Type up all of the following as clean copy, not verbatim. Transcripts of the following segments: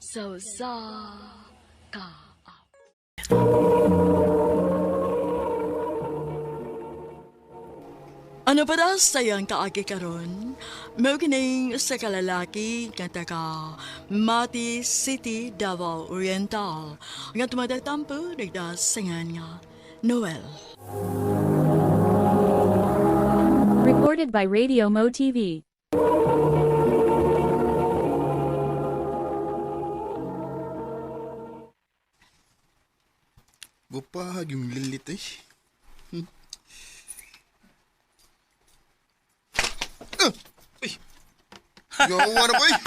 Sa usa ka Ano pa daw sayang kaagi karon? Mao kining sa kalalaki nga taga Mati City, Davao Oriental. Nga tumatatampo nagdasingan nga Noel. Recorded by Radio Mo TV. Gupahag yung lilit eh. Ah! Ay! Gawa na ko eh!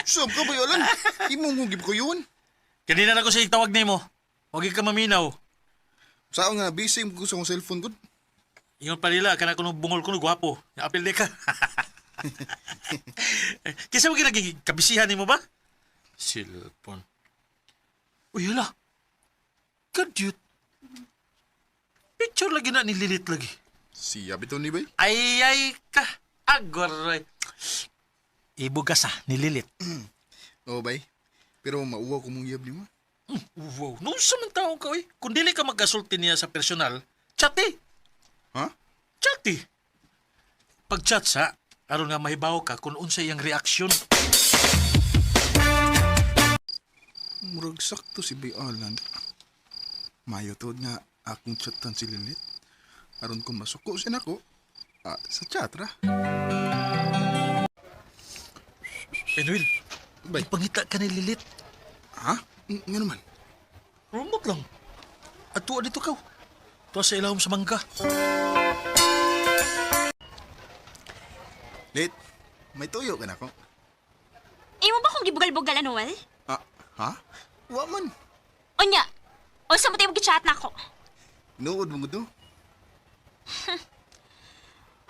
Saan ka ba yalan? Imong ko yun. Kanina na ko sa tawag nimo. Huwag ka maminaw. Saan nga, busy ko sa akong cellphone ko. Ingon pa nila, kana kuno bungol kuno gwapo. Apil di ka. Kisa mo ginaging kabisihan nimo ba? Cellphone. Uy, hala. Kadyut. Picture lagi na ni Lilith lagi. Siya bitaw ni bay? Ay, ay ka. Agoray. Ibugas ah, ni Lilith. Oo bay. Pero mauwa ko mong iyab nimo. Wow, noon sa man taong ka, uy. Kung dili ka magkasulti niya sa personal, chat eh. Ha? Chat eh. Pag-chat sa, aron nga mahibaw ka kung unsa iyang reaksyon. Murag sakto si Bay Alan. Mayo tuod nga akong chatan si Lilith. Aron kung masuko siya nako, sa chat ra. Penuel, Bay. pangita ka ni Lilith. Ha? Nga naman. Remote lang. At tuwa dito ka. Tuwa sa ilawom sa mangga. Lit, may tuyo ka na ko. Imo ba kong gibugal-bugal, Noel? Ah, ha? Wa man. Unya, unsa mo tayo mag-chat na ako? Nood mo to.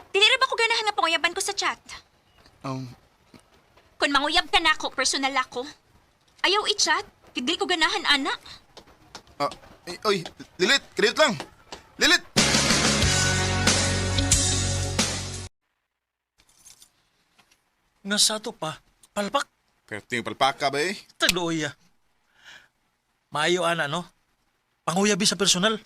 Dili ra ba ko ganahan nga panguyaban ko sa chat? Kung manguyab ka na ako, personal ako. Ayaw i-chat. Hindi ko ganahan, ana. Ah, ay, oy, Lilith, kredit lang. Lilith! Nga sa ato pa, palpak. Pero tingin palpaka ba eh? Tagluoy ah. Maayo ana, no? Panguyabi sa personal.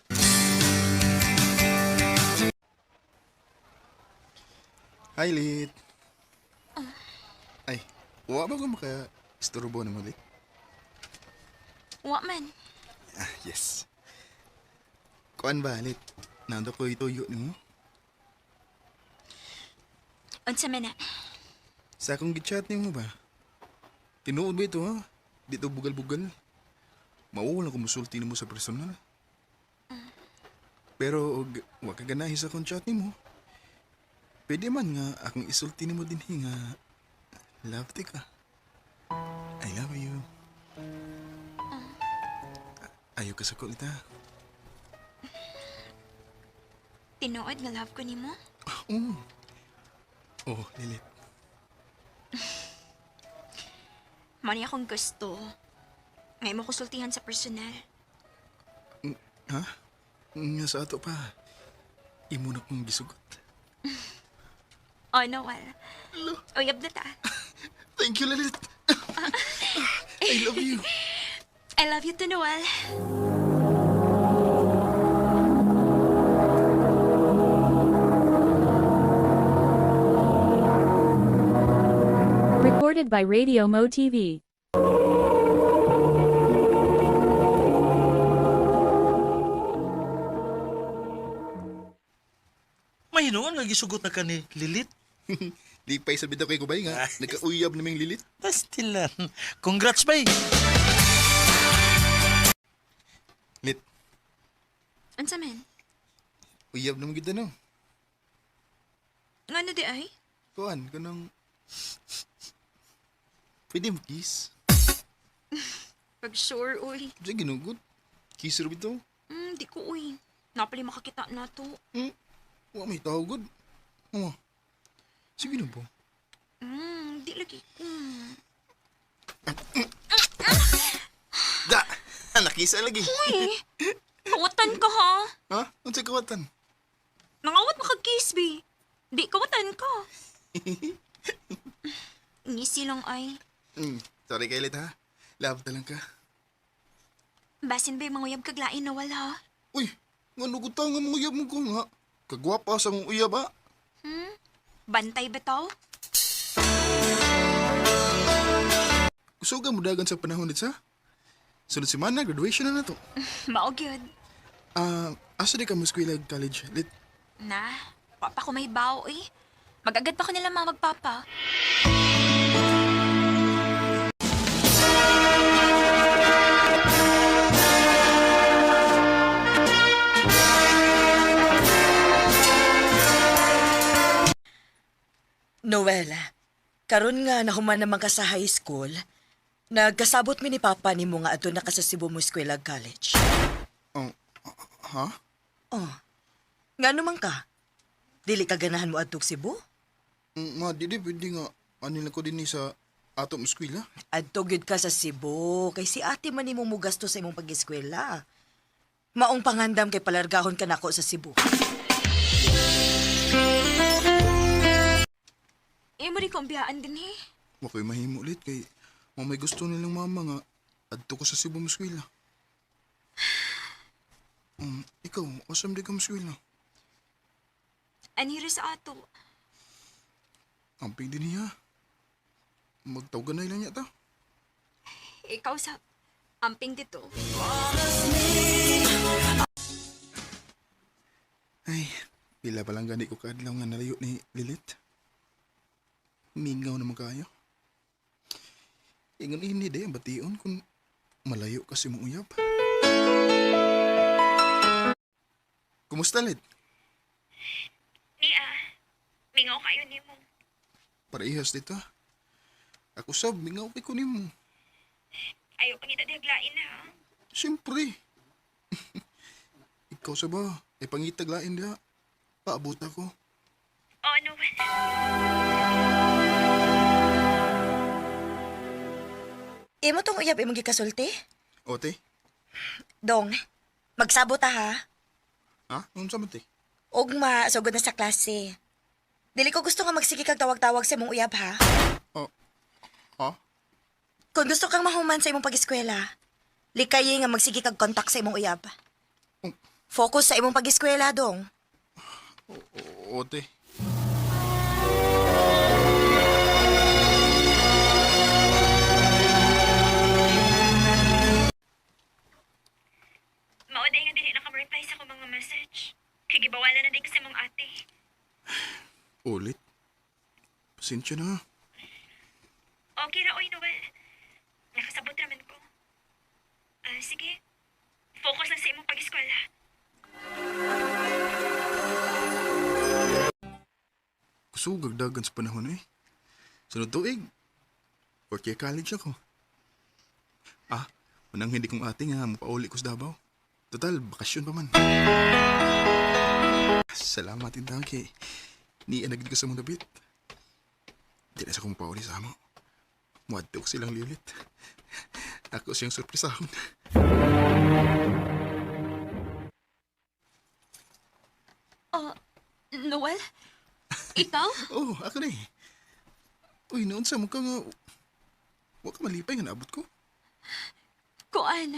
Hi, Lit. Ay, wa ba ko maka istorbo na mo, Lit? Wa man. Ah, yes. Kuan ba, Lit? Nando ko ituyo nimo. Unsa man na. Sa akong gichat nimo ba? Tinuod ba ito, ha? Dito bugal-bugal. Mauwala ko musulti nimo sa personal. Pero og wa ka ganahi sa akong chat nimo. Pwede man nga akong isulti nimo dinhi nga love ti ka. I love you. Ayaw ka sa kulita. Tinuod nga love ko nimo. Oo. Oh, Lilith. Mao ni akong gusto. Ngay mo konsultihan sa personal. Ha? Nga sa ato pa. Imo na kong gisugot. Oh, Noel. Uyab na ta. Thank you, Lilith. I love you. I love you too, Noel. Recorded by Radio Mo TV. Mahinoon nga gisugot na ka ni Lilith. Lipay sa bitaw kay Kubay nga. Nagkauyab naming Lilith. Pastilan. Congrats, bay. Lit, Unsa man? uyab naman kita no. Ngano di ay? Kuan, kanang... Pwede mo kiss? Pag sure, uy. Sige, ginugod. Kiss ra bitaw. Di ko, uy. Napali makakita na to. Wa may tawagod. Oo. Sige na po. Di lagi ko. Da! Nakisa lagi. Uy! Kawatan ka, ha? Ha? Ano sa kawatan? Nangawat makag-kiss, be. Di, kawatan ka. Ngisi lang ay. Sorry kay Lit ha. Love ta lang ka. Basin ba yung mga uyab kaglain, Noel, ha? Uy, nga nuguta nga mga uyab mo ko nga. Kagwapa sa mong uyab ha. Bantay ba to? Kusuga mo dagan sa panahon dit sa. Sunod semana, graduation na na to. Mao gyud. Ah, asa di ka mo eskwela college, Lit? Na, wa pa ko may bao eh. Mag-agad pa ko nila mama magpapa. Noela, karon nga nahuman naman ka sa high school, nagkasabot mi ni Papa nimo nga adto na ka sa Cebu mo eskwela college. Oh, ha? Oh. Ngano man ka? Dili ka ganahan mo adtog Cebu? Ma, di di pwede nga. Ano lang ko din ni sa ato mo eskwela. Adto gyud ka sa Cebu kay si ate man nimo mogasto sa imong pag-eskwela. Maong pangandam kay palargahon ka nako sa Cebu. Imo rin kong biyaan din eh. Wa ko'y mahimo ulit kay mo may gusto nilang mama nga adto ko sa Cebu mo eskwela. Ikaw, asam di ka mo eskwela? Anira sa ato. Amping din niya. Magtawagan na ilan niya ta. Ikaw sa amping dito. Ay, pila pa lang gani ko kaadlaw nga nalayo ni Lilith. Mingaw naman kayo. Ingon ini de ang bation kung malayo kasi mong uyab. Kumusta, Lit? Nia, mingaw kayo nimo. Parehas dito. Ako sab, mingaw kay ko nimo. Ayaw pangita dihaglain ha. Siyempre. Ikaw sa ba? Ay pangitag lain diha. Paabot ako. Oh, Noel. Imo tong uyab imong gikasulti? Ote? Dong, magsabot ta ha. Ha? Unsa man te? Ugma, sugod na sa klase. Dili ko gusto nga magsige kag tawag-tawag sa imong uyab ha. Oh. Ha? Kung gusto kang mahuman sa imong pag-eskwela, likayi nga magsige kag kontak sa imong uyab. Focus sa imong pag-eskwela, dong. Ote. Mao day nga dili na ka reply sa akong mga message. Kay gibawala na din kasi mong ate. Ulit. Pasensya na. Okay ra oy, Noel. Nakasabot raman ko. Ah, sige. Focus lang sa imong pag-eskwela. Kusugag dagan sa panahon eh. Sunod tuig. Fourth year college ako. Ah, unang hindi kong ate nga mapauli ko sa Davao. Total, bakasyon pa man. Salamat intang kay ni anagid ko sa mong dabit. Di na sa kong pauli sa amo. Muadto ko silang liulit. Ako siyang surpresahon. Oh, Noel? Ikaw? Oh, ako na eh. Uy, noon sa mukha nga... Wa ka malipay nga naabot ko. Kuan.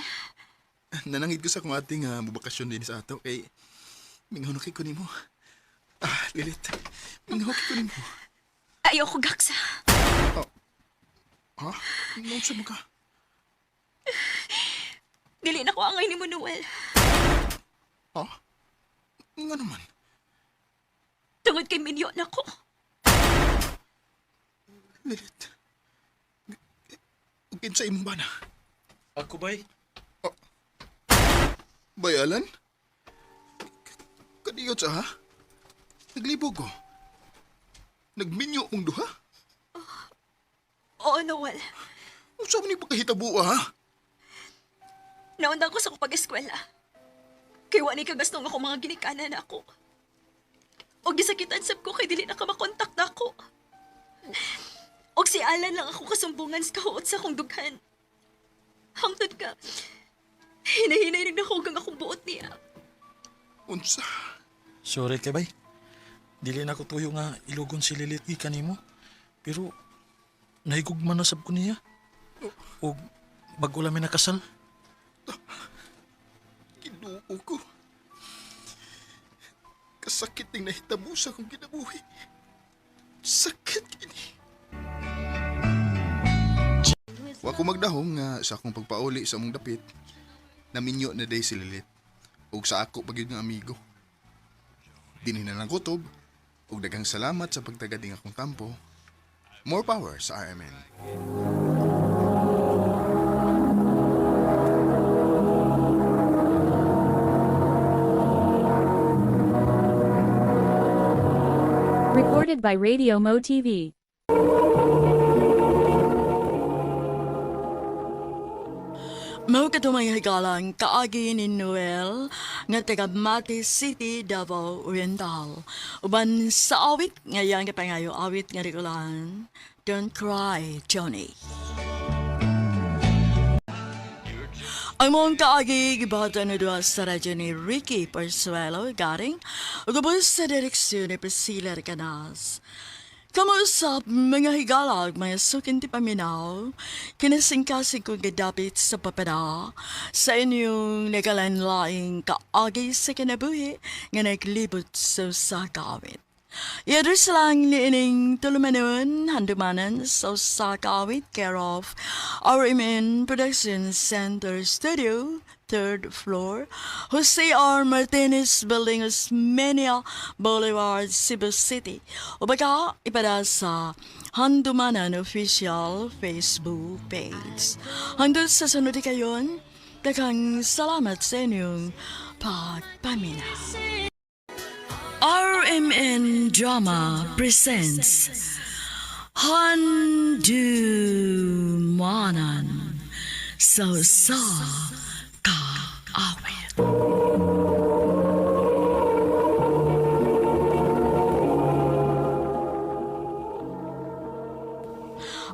Nanangid ko sa akong ating mabakasyon din sa ato kay mingaw na kay ko nimo. Ah, Lilith. Mingaw kay ko nimo. Ayoko gaksa. Ha? Noon sa mukha. Dili na ko angay ni mo, Noel. Ha? Nga naman. Tungod kay minyo na ko. Lilith. Ug kinsa imong bana? Ako bay? Bayalan? Kadiyot sa ha? Naglibog ko. Nagminyo mong duha? Oo, Noel. Unsa man ni pagkahitabo ha? Naundang ko sa akong pag-eskwela. Kay wa ni kagastong ako mga ginikanan ako. Og gisakitan sab ko kay dili na ka makontak na ako. Og si Alan lang ako kasumbungan sa kahuot sa akong dughan. Hangtod ka, hinahinay rin ako hanggang akong buot niya. Unsa? Sorry kay bay. Dili na ko tuyo nga ilugon si Lilith gikan nimo. Pero nahigugma na sab ko niya. Ug bago lang mi nakasal. Ginoo ko. Kasakit ning nahitabo sa akong kinabuhi. Sakit kini. Wa ko magdahom nga sa akong pagpauli sa among dapit, naminyo na day si Lilit ug sa ako pagyud nga amigo. Dinhi na lang kutob ug daghang salamat sa pagtagad ning akong tampo. More power sa RMN. Recorded by Radio Mo TV. Mao kadto, mga higalang, kaagi ni Noel nga taga Mati City, Davao Oriental. Uban sa awit nga kapangayo, awit nga rikulan, "Don't Cry, Johnny." Ang mong kaagi gibata na duha sa radyo ni Ricky Parsuelo Garing ug ubos sa direksyon ni Priscilla Canas. Kamusta, mga higalag, mga sukin ti paminaw, kinasingkasing kong gadapit sa papada sa inyong nagalanlaing kaagi sa kinabuhi nga naglibot sa usa ka awit. I-address lang ni ining tulumanon, handumanan sa usa ka awit, care of RMN Production Center Studio, third floor, Jose R. Martinez Building, Osmeña Boulevard, Cebu City. O baka ipada sa Handumanan Official Facebook page. Hanggang sa sunod kayon, daghang salamat sa inyong pagpaminaw. RMN Drama presents Handumanan sa Usa Ka Awit.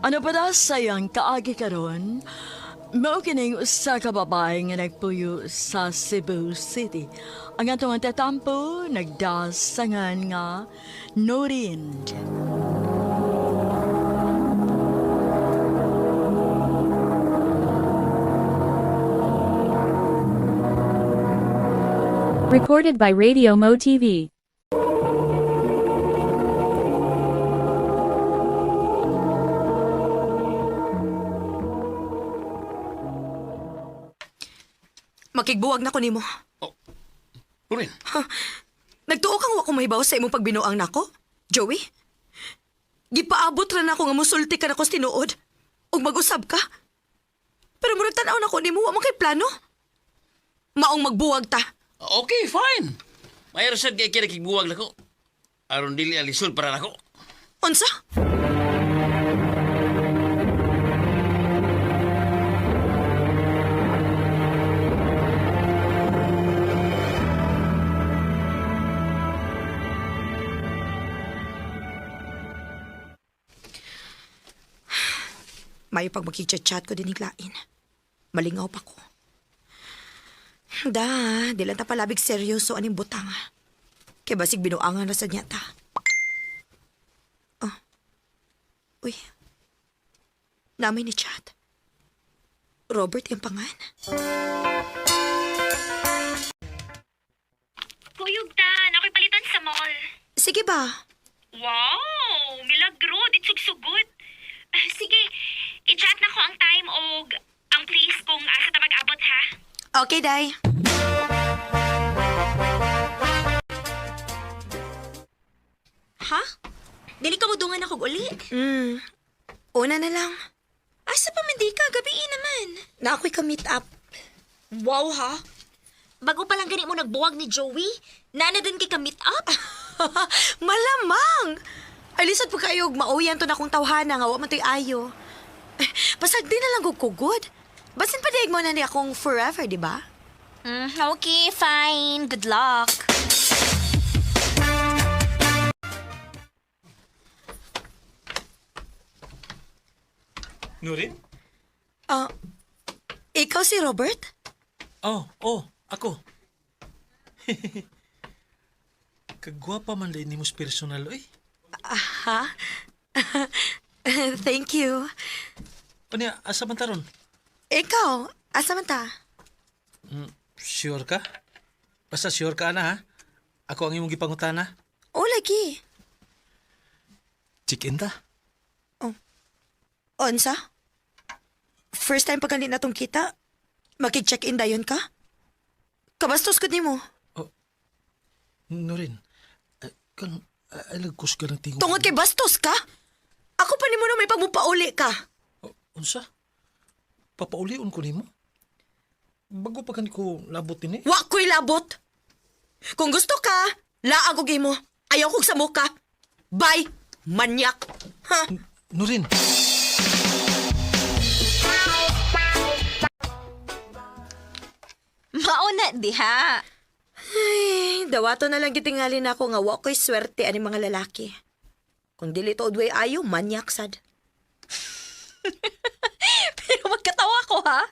Ano pa da sayang kaagi karon? Mao kining usa ka babae nga nagpuyo sa Cebu City. Ang atong tatampo nagdasangan nga Norin. Recorded by Radio Mo TV. Makigbuwag na ko nimo. Nurin, Nagtuo kang wa ko mahibaw sa imong pagbinuang nako, Joey? Gipaabot ra nako nga musulti ka nako sa tinuod ug mag-usab ka. Pero murag tan-aw nako nimo, wa man kay plano. Maong magbuwag ta. Okay, fine. Mayroon sad kay kinakigbuwag nako. Aron dili alisod para nako. Unsa? Mayo pag makichat-chat ko din lain. Malingaw pa ko. Da, di lang ta palabig seryoso aning butang. Kay basig binuangan na sa niya ta. Oh. Uy. Namay ni chat. Robert yung pangan. Kuyog tan, ako'y palitan sa mall. Sige ba? Wow! Milagro, di sugsugod. Ah, sige, i-chat na ko ang time og ang place kung asa ta mag-abot ha. Okay, Day. Ha? Dili ka mudungan ako uli. Una na lang. Asa pa man di ka, gabi naman. Na ako'y ka-meet up. Wow ha? Bago pa lang gani mo nagbuwag ni Joey, nana din kay ka meet up? Malamang! Ay, lisod po kayo, mauyan to na akong tawhana nga, wa man to'y ayo. Eh, basag di na lang gugugod. Basin pa daig mo na ni akong forever, di ba? Okay, fine. Good luck. Nurin? Ah, ikaw si Robert? Oh, ako. Kagwapa man din nimo personal oy. Ha? Thank you. Unya, asa man taron? Ikaw, asa man ta? Sure ka? Basta sure ka na ha? Ako ang imong gipangutana. O lagi. Chicken ta. Onsa? First time pa gani na tong kita? Makig-check-in dayon ka? Kabastos gud nimo. Norin, kan ay lagkus ka ng tingog. Tungod kay bastos ka? Ako pa nimo na may pagmupauli ka. Oh, unsa? Papaulion ko nimo? Bago pa gani ko labot ini. Wa ko'y labot. Kung gusto ka, laag og imo. Ayaw kog sa ka. Bye, manyak. Ha? Norin. Mauna diha. Ay, dawato na lang gitingali na ako nga wa ko'y swerte ani mga lalaki. Kung dili to udway ayo, manyak sad. Pero magkatawa ko ha.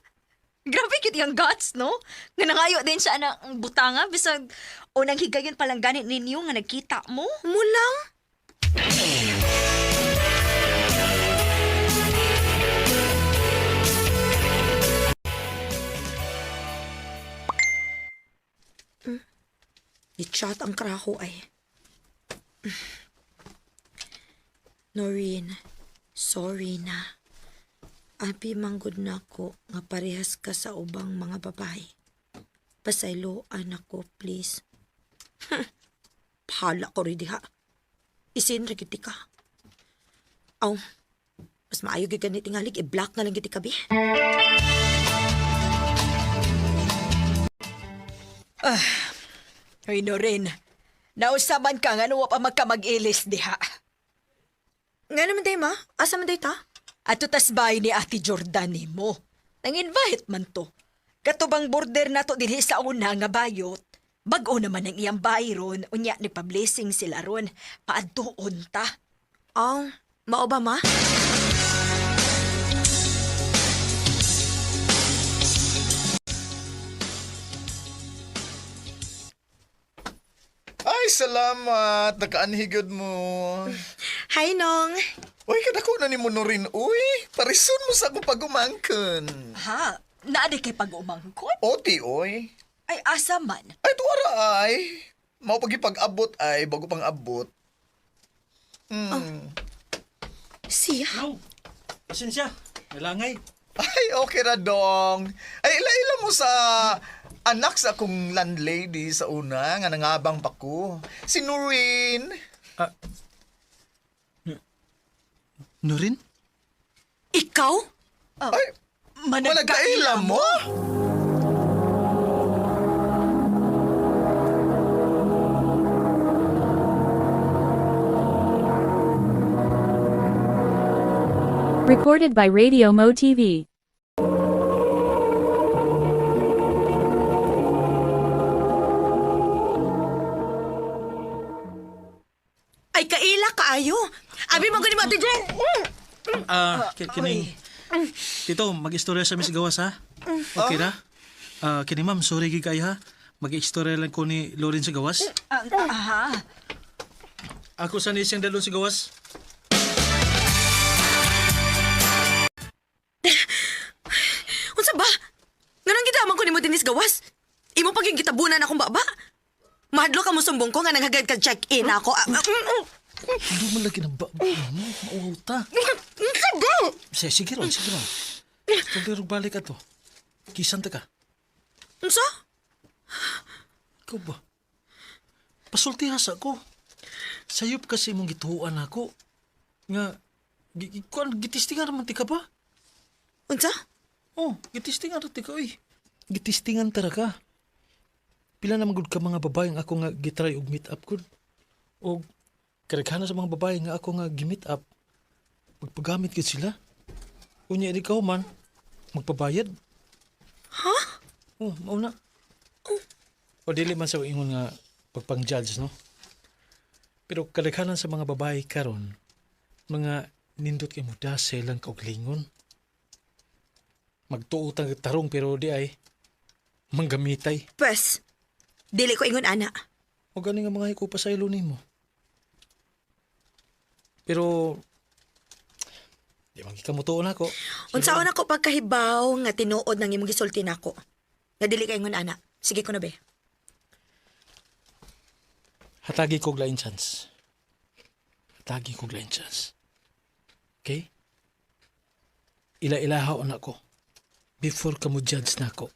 Grabe cute yung guts, no? Nga nangayo din siya ng butanga bisag unang higayon pa lang ganit ninyo nga nagkita mo. Mulang? I-chat ang kraho ay. Noreen, sorry na. Abi manggod na ako nga parehas ka sa ubang mga babae. Pasayloan ako, please. Pahala ko rin diha. Isin ra gid ka. Aw, mas maayo gyud gani tingali i-block na lang gid ka bi. Hoy, Norin. Nausaban ka nga wa pa magkamag-ilis diha. Nga naman day ma, asa man day ta? Ato tas bahay ni Ate Jordan nimo. Nang-invite man to. Katubang border nato dinhi sa una nga bayot. Bag-o naman ang iyang bahay ron. Unya, nagpa-blessing sila ron. Paadtuon ta. Aw, mao ba ma? Ay, salamat. Nakaanhigod mo. Hi nong. Uy, kadako na ni mo Norin. Uy, parison mo sa ako pagumangkon. Ha? Naadi kay pag-umangkot? Oti, uy. Ay, asa man. Ay, tuwara ay. Mao pagipag-abot ay, bago pang abot. Siya. No. Pasensya. Nalangay. Ay, okay ra dong. Ay, ila-ila mo sa anak sa akong landlady sa una nga nangabang pa ko. Si Noreen. Norin? Ikaw? Ay, managkaila mo? Recorded by Radio Mo TV. Ay kaila kaayo. Abi man gani mo Ate Jen. Ah, kining Tito, mag-istorya sa Miss Gawas ha. Okay ra? Ah, kini ma'am, sorry gid kay ha. Mag-istorya lang ko ni Lorin sa gawas. Ah, aha. Ako sa ni siyang dalon sa gawas. Unsa ba? Nganong gitaman ko nimo dinis gawas? Imo paging gitabunan akong baba. Mahadlo ka mo sumbong ko nga nanghagad ka check-in ako. Ah, ah, Hindi man lagi ng baba mo. Mauhaw ta. Unsa ba? Sige, sige ron, sige ron. Pero balik ka to. Kisan ta ka. Unsa? Ikaw ba? Pasulti sa ko. Sayop kasi imong gituan ako. Nga, kuan, gitistingan naman ti ka ba? Unsa? Oh, gitistingan ra ti ka, oy. Gitistingan tara ka. Pila naman gud ka mga babae nga ako nga gitry og meet up gud. Og karaghanan sa mga babae nga ako nga gi-meet up, magpagamit gid sila. Unya di ka man magpabayad. Ha? Oh, mao na. O dili man sa ingon nga pagpang-judge no. Pero kadaghanan sa mga babae karon mga nindot kay mo sa ilang kauglingon. Magtuo tang tarong pero di ay manggamitay. Pwes, dili ko ingon ana. O gani nga mga hiko pa sa ilo nimo. Pero Di man gid ka mutuo nako. Unsaon ako pagkahibaw nga tinuod nang imong gisulti nako. Nga dili ka ingon ana. Sige ko na be. Hatagi kog lain chance. Hatagi kog lain chance. Okay? Ila-ilahaw na ko. Before ka mo judge na ako.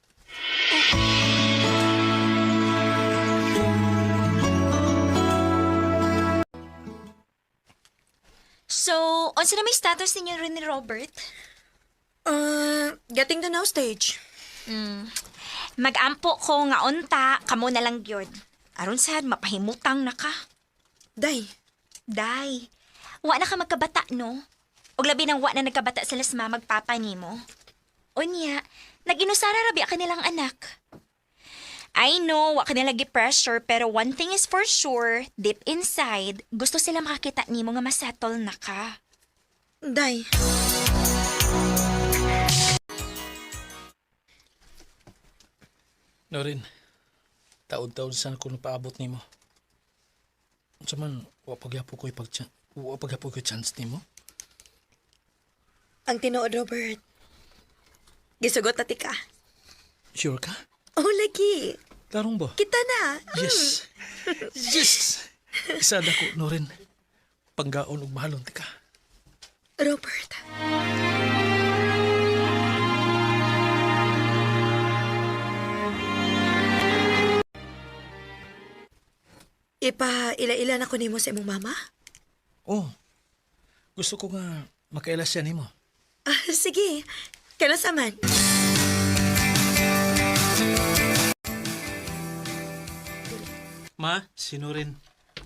So, unsa na may status ninyo rin ni Robert? Getting to know stage. Magampo ko nga unta, kamo na lang gyud. Aron sad mapahimutang na ka. Day, Day, wa na ka magkabata, no? Og labi nang wa na nagkabata sila sa mama magpapa nimo. Unya, nag-inusara rabi ka nilang anak. I know, wa ka nila gi-pressure, pero one thing is for sure, deep inside, gusto sila makakita nimo nga masettle na ka. day. Norin, taod-taod sana ko napaabot nimo. Unsa man, wa pagyapo ko ipag wa pagyapo ko chance nimo. Ang tinuod, Robert. Gisugot na ti ka. Sure ka? Oh, lagi. Tarong ba? Kita na. Yes. Yes. Isa na ko, Norin. Panggaon ug mahalon ti ka. Robert. Ipa ila-ila na ko nimo sa imong mama? Oh. Gusto ko nga makaila siya nimo. Ah, sige. Kailan sa man? Ma, si Norin.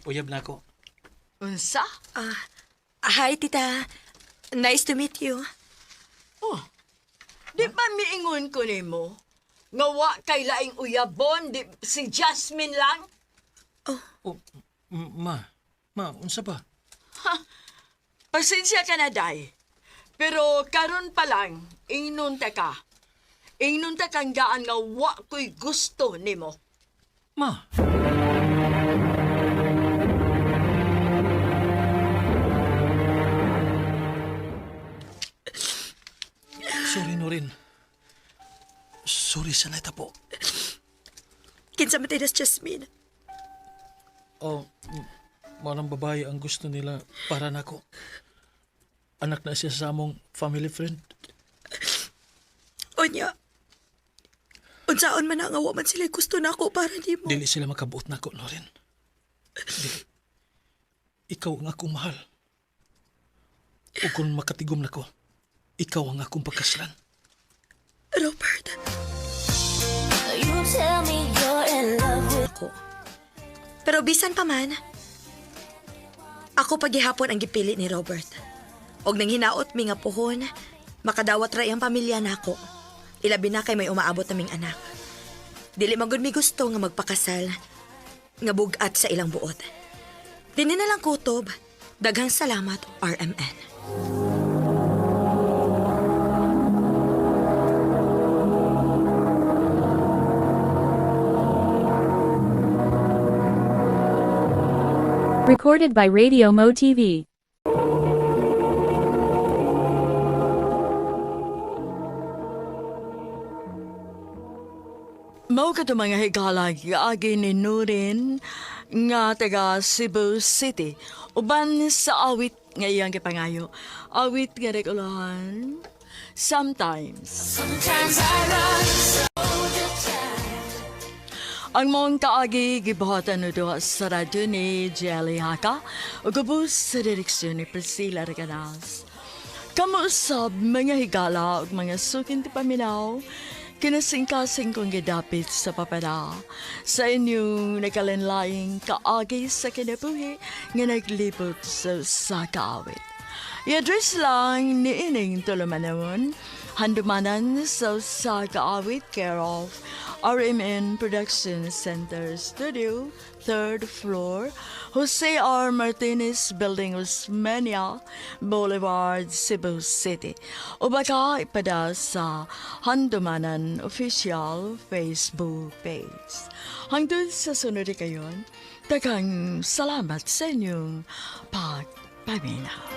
Uyab na ako. Unsa? Ah, hi, tita. Nice to meet you. Oh, di ba miingon ko nimo? Nga wa kay laing uyabon, di, si Jasmine lang? Oh, ma. Ma, unsa ba? Pasensya ka na, Day. Pero karon pa lang, ingnon ta ka. Ingnon ta kang gaan nga wa ko'y gusto nimo. Ma. Sorry, Norin. Sorry sa po. Kinsa man tayo Jasmine. Oh, manang babae ang gusto nila para nako. Anak na siya sa among family friend. Unya. Unsaon man ang awa man sila gusto na ako para nimo. Dili sila makabuot nako, Norin. Dili. Ikaw ang akong mahal. O kung makatigom nako, ikaw ang akong pagkaslan. Robert. Ako. Pero bisan pa man, ako paghihapon ang gipili ni Robert. Og nang hinaot mi nga puhon, makadawat ra iyang pamilya nako. Ilabi na kay may umaabot naming anak. Dili man gud mi gusto nga magpakasal, nga bugat sa ilang buot. Dini na lang kutob. Daghang salamat, RMN. Recorded by Radio Mo TV. Mao kato mga higala giagi ni Nurin nga taga Cebu City. Uban sa awit nga iyang gipangayo. Awit nga regulahan. Sometimes. Ang mong kaagi gibuhatan no duha sa radyo ni Jelly Haka ug ubos sa direksyon ni Priscilla Reganas. Kamuusab mga higala ug mga sukin ti paminaw, kinasingkasing kong gidapit sa papada sa inyong nakalinlaing kaagi sa kinabuhi nga naglibot sa usa ka awit. I-address lang ni ining tulumanon, handumanan sa usa ka awit care of RMN Production Center Studio, third floor, Jose R. Martinez Building, Osmeña Boulevard, Cebu City. O baka ipada sa Handumanan Official Facebook page. Hangtod sa sunod kayon, daghang salamat sa inyong pagpaminaw.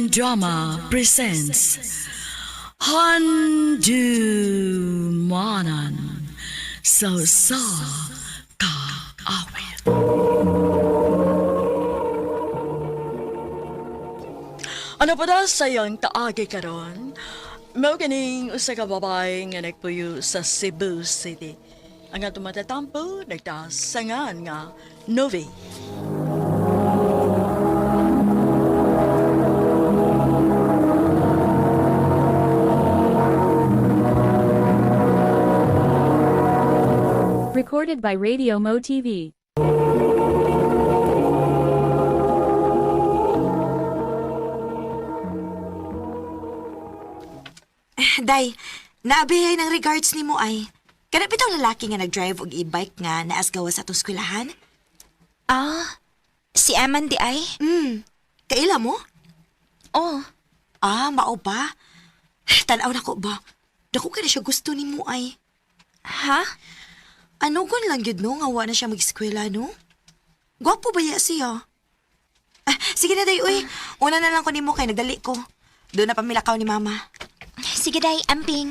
and Drama presents Handu Manan So Sa Kaawit. Ano pa daw sa iyong kaagi karon? Mao kining usa ka babae nga nagpuyo sa Cebu City. Ang atong matatampo nagtasangan nga Novi. Recorded by Radio Mo TV. Day, naabihay ng regards ni mo ay. Kana bitaw lalaki nga nag-drive og e-bike nga naasgawa sa atong eskwelahan? Ah, si Eman di ay? Kaila mo? Oh, Ah, mao ba? Tanaw na ko ba? Dako ka na siya gusto ni mo ay. ha? Ano gun lang gyud no nga wa na siya mag-eskwela no? Gwapo ba ya siya? Ah, sige na day uy. Una na lang ko nimo kay nagdali ko. Doon na pamilakaw ni mama. Sige day, amping.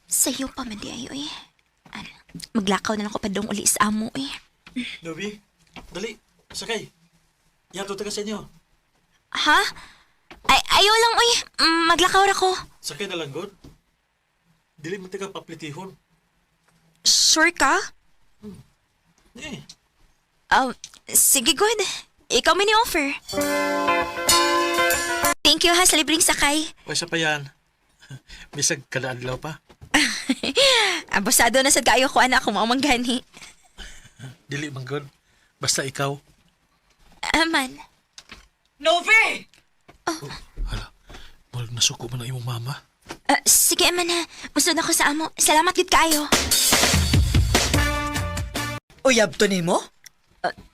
Sayo pa man di ay, oy. Ano, maglakaw na lang ko padong uli sa amo, eh. Novi, dali, sakay. Yato ta ka sa inyo. Ha? Ay, ayaw lang, oy. Maglakaw ra ko. Sakay na lang, God. Dili mo ka paplitihon. Sure ka? Eh, Sige, good. Ikaw may ni-offer. Thank you ha sa libreng sakay. o isa pa yan. Bisag kada adlaw pa. Abusado na sad kaayo ko anak kung maumang gani. Dili man God. Basta ikaw. Aman. Novi! Hala, murag nasuko man ang imong mama. Sige, aman ha. Musod ako sa amo. Salamat gid kaayo. Uyab to nimo?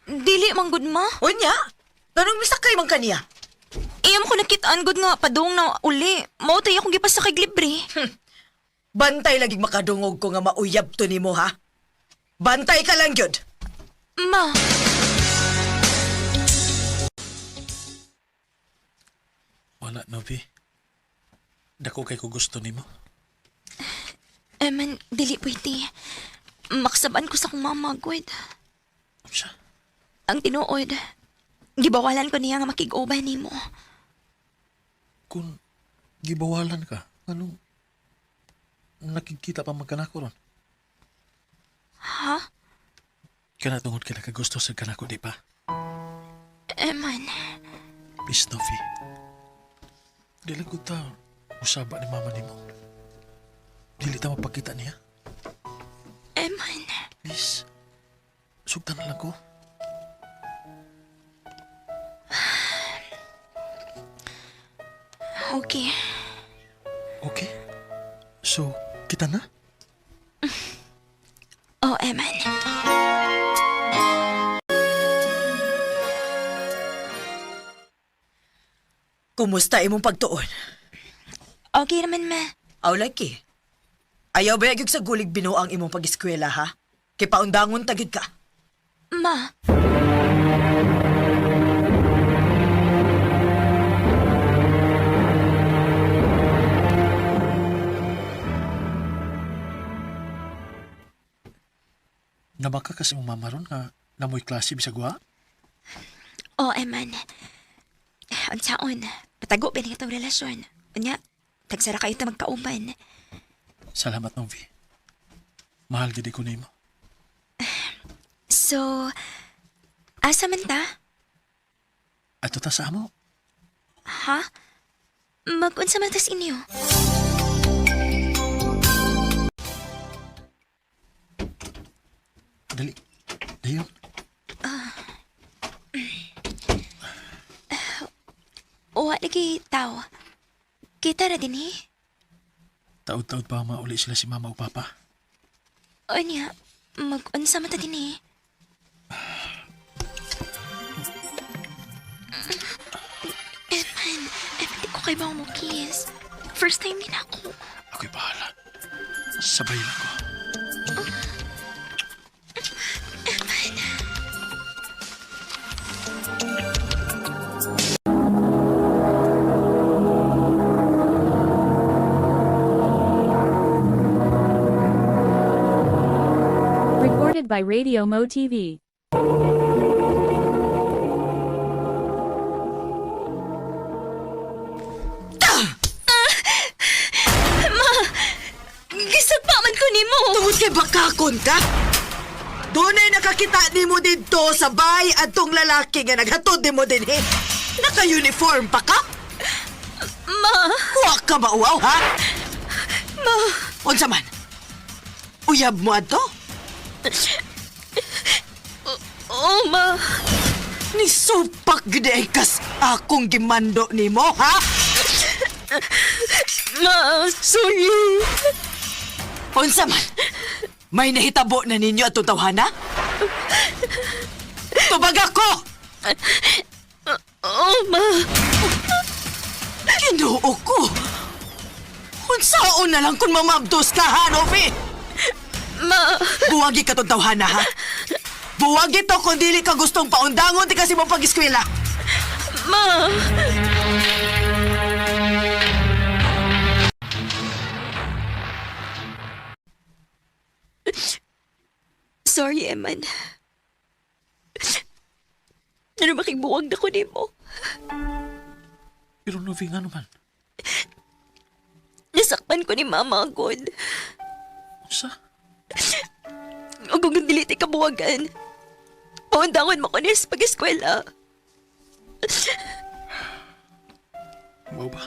Dili man gud ma. Unya? Ganong misakay man kaniya? Iyam ko nakitaan gud nga padung na uli. Mao tay akong gipasakay libre. Bantay lagi makadungog ko nga mauyab to nimo ha? Bantay ka lang gyud. Ma, Wala, Novi. Dako kay ko gusto nimo. Eman, dili pwede. Maksaban ko sa kong mama, gud. Unsa? Ang tinuod, gibawalan ko niya nga makig-uban nimo. Kung gibawalan ka, anong nakikita pa man kanako ron? Ha? Kana tungod kay nakagusto sa kanako, di ba? Eman, Please, Novi. Dili ko ta usaba ni mama nimo. Dili ta mapakita niya. Eman. Please. Sugtan na lang ko. Okay. Okay? So, kita na? Oh, Eman. Kumusta imong pagtuon? Okay naman, ma. Aw lagi. Ayaw ba gyud sa gulig binuang imong pag-eskwela ha? Kay paundangon ta gyud ka. Ma, Nabaka kasi mong mama ron nga namoy klase bisag wa? oh, Eman. Unsaon, patago pa ni itong relasyon. Unya, tagsara kayo ta magkauban. Salamat, Novi. Mahal gid ko nimo. So, asa man ta? Ato ta sa amo. Ha? Mag-unsa man tas inyo? Dali. Dayon. Wa lagi tao. Kita ra din eh. Taod-taod pa mauli sila si mama o papa. Unya, mag-unsa man ta din eh. Eman, Eman, di ko kay bang mo kiss. First time din ako. Ako'y bahala. Sabay lang ko. Eman. Recorded by Radio Mo TV. Gisagpa man ko nimo. Tungod kay bakakon ka? Dunay nakakita nimo didto sa bay adtong lalaki nga naghatod nimo dinhi. Naka-uniform pa ka? Ma, Wa ka mauaw, ha? ma. Unsa man? Uyab mo adto? Oh, ma. Nisupak gid ay kas akong gimando nimo, ha? Ma, sorry. Unsa man? May nahitabo na ninyo atong tawhana? Tubag ako! Oh, ma. Ginoo ko! Unsaon na lang kung mamabdos ka, ha, Novi? Ma. Buwagi ka tong tawhana, ha? Buwagi to kung dili ka gustong paundangon di kasi mo pag-eskwela. Ma. Sorry, Eman. Ano makigbuwag na ko nimo? Pero Novi, nga naman. Nasakpan ko ni Mama, God. Unsa? Ug kung dili ti kabuwagan, paundangon mo ko niya sa pag-eskwela. Mao ba?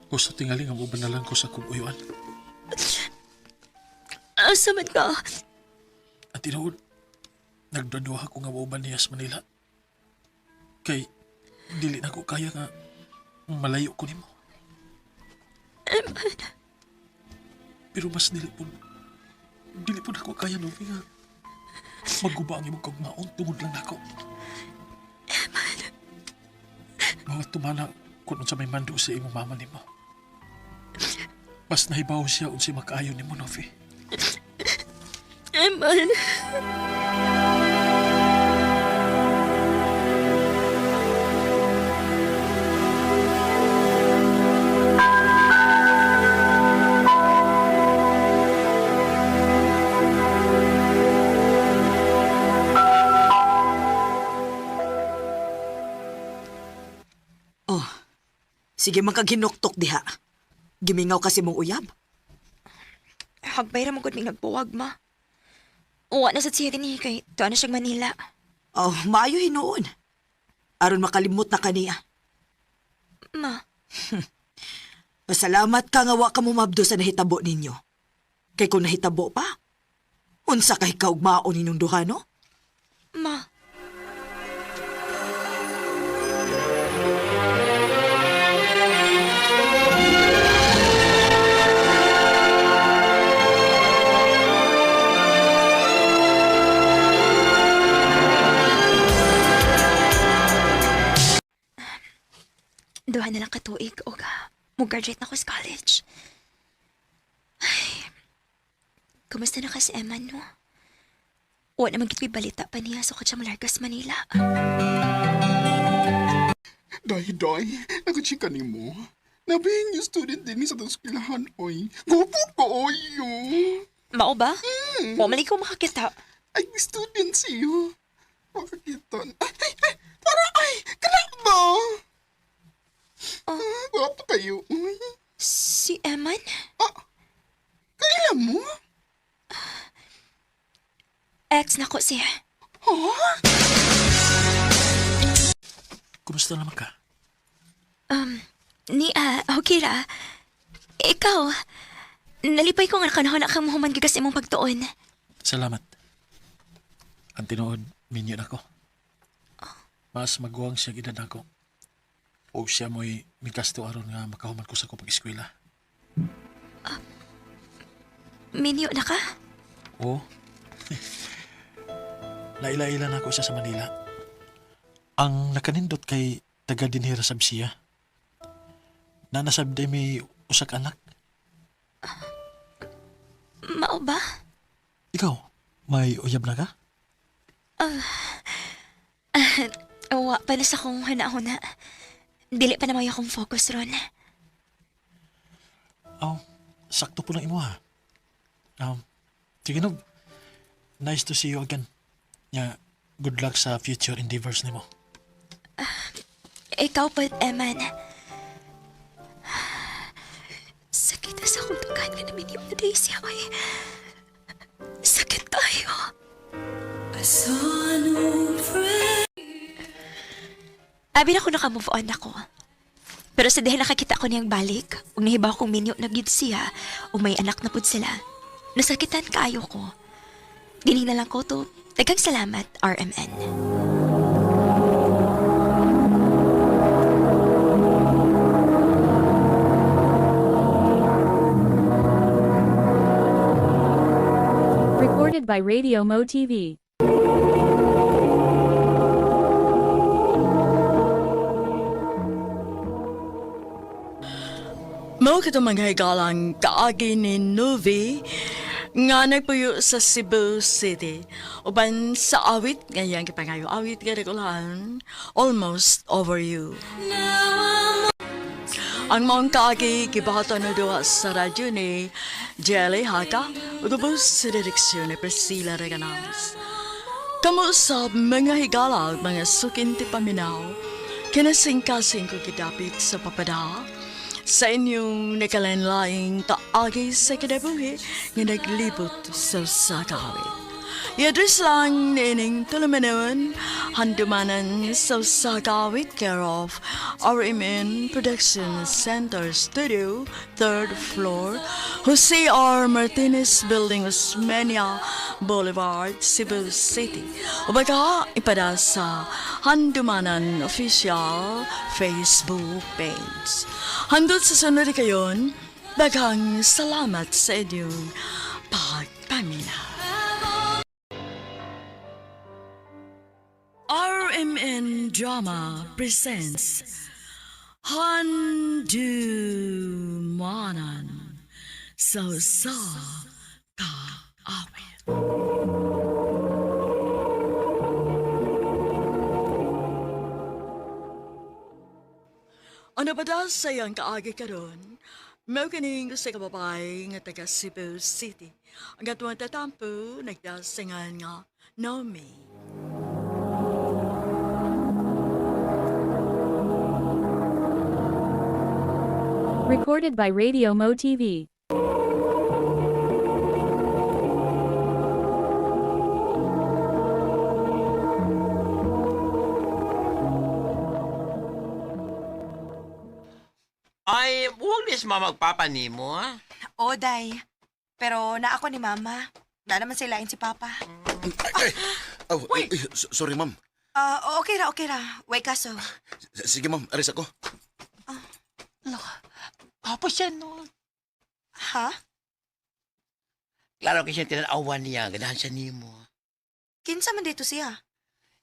Gusto tingali nga mo na lang ko sa kong uyuan. Asa man ka? At tinuod, nagdaduha ko nga mauban niya sa Manila. Kay, dili na ko kaya nga malayo ko nimo. Eman, Pero mas dili po na ko kaya Novi nga maguba ang imong kagmaon tungod lang nako. Mga tumana kung unsa may mando sa imong mama nimo. Mas nahibaw siya unsay makaayo nimo, Novi. Eman. Oh, sige man kag hinuktok diha. Gimingaw kasi mong uyab. Hagbay ra mo gud may nagbuwag, ma. Uwa na sa siya dinhi kay tuwa na siyang Manila. Oh, maayo hinuon. Aron makalimot na kaniya. Ma, Pasalamat ka nga wa ka mumabdo sa nahitabo ninyo. Kay kung nahitabo pa, unsa kay kaugmaon ninyong duha, no? ma. Duha na lang katuig og mo-graduate na ko sa college. Ay, kumusta na ka si Emma, no? Wa naman gid ko'y balita pa niya sa so siya Manila. Day, day, nagachika ni mo. Nabing yung student din sa itong eskwelahan, oy. Gupo ko, oy, yo. Mao ba? Wa man ko makakita. Ay, student siyo. Makakita. Ay, ay, ay, para, ay, kana ba? Oh. Gwapo kayo, oy. Si Eman? Ah, kailan mo? Ex na ko siya. Ha? Kumusta naman ka? Ni, okay ra. Ikaw, nalipay ko nga nakanahon na kang mahuman gikas imong pagtuon. Salamat. Ang tinuod, minyo na ko. Mas maguwang siya edad nako. O siya mo'y migasto aron nga makahuman ko sa akong pag-eskwela. Minyo na ka? Oo. Naila-ila na ako siya sa Manila. Ang nakanindot kay taga dinhira sab siya. Nanasab day may usak anak. Mao ba? Ikaw, may uyab na ka? Wa pa na sa akong huna-huna. Dili pa na may akong focus ron. Oh, sakto po lang imo ha. Sige nog. Nice to see you again. Ya, good luck sa future endeavors nimo. Ikaw pa, Eman. Sakit sa akong tugan nga namin yung na siya ay. Sakit tayo. Abi na ko naka-move on ako. Pero sa dahil nakakita ko niyang balik, ug nahibaw kong minyo na gid siya, ug may anak na pud sila. Nasakitan kaayo ko. Dinhi na lang ko to. Daghang salamat, RMN. Recorded by Radio Mo TV. Mao kato mga higalang kaagi ni Novi nga nagpuyo sa Cebu City. Uban sa awit, ngayang gipangayo awit nga regulan, Almost Over You. Ang maong kaagi gibato na duha sa radyo ni Jelly Haka ug ubos sa direksyon ni Priscilla Reganas. Kamo sa mga higala ug mga sukin ti paminaw, kinasingkasing ko gidapit sa papada, sa inyong nakalanlaing kaagi sa kinabuhi nga naglibot sa sakawit. I-address lang niining tulumanon, handumanan sa Sagawit, care of RMN Production Center Studio, third floor, Jose R. Martinez Building, Osmeña Boulevard, Cebu City. O baka ipada sa Handumanan Official Facebook page. Handot sa sunod kayon, daghang salamat sa inyong pagpaminaw. RMN Drama presents Handumanan So Sa Kaawit. Ano ba daw sa iyang kaagi karon? Mao kining sa kababay nga taga Cebu City. Ang atuang tatampo nagdasingan nga Naomi. Recorded by Radio Mo TV. Ay, huwag nis mamagpapanimo, ha? O, day. Pero naa ako ni Mama. Wala naman sa ilain si Papa. Ay, oh, ay, ay, sorry ma'am. Ah, okay ra, okay ra. Way kaso. Sige ma'am, aris ako. Tapos siya, no? Ha? Klaro kasi siya tinanawan niya, ganahan siya nimo. Kinsa man dito siya?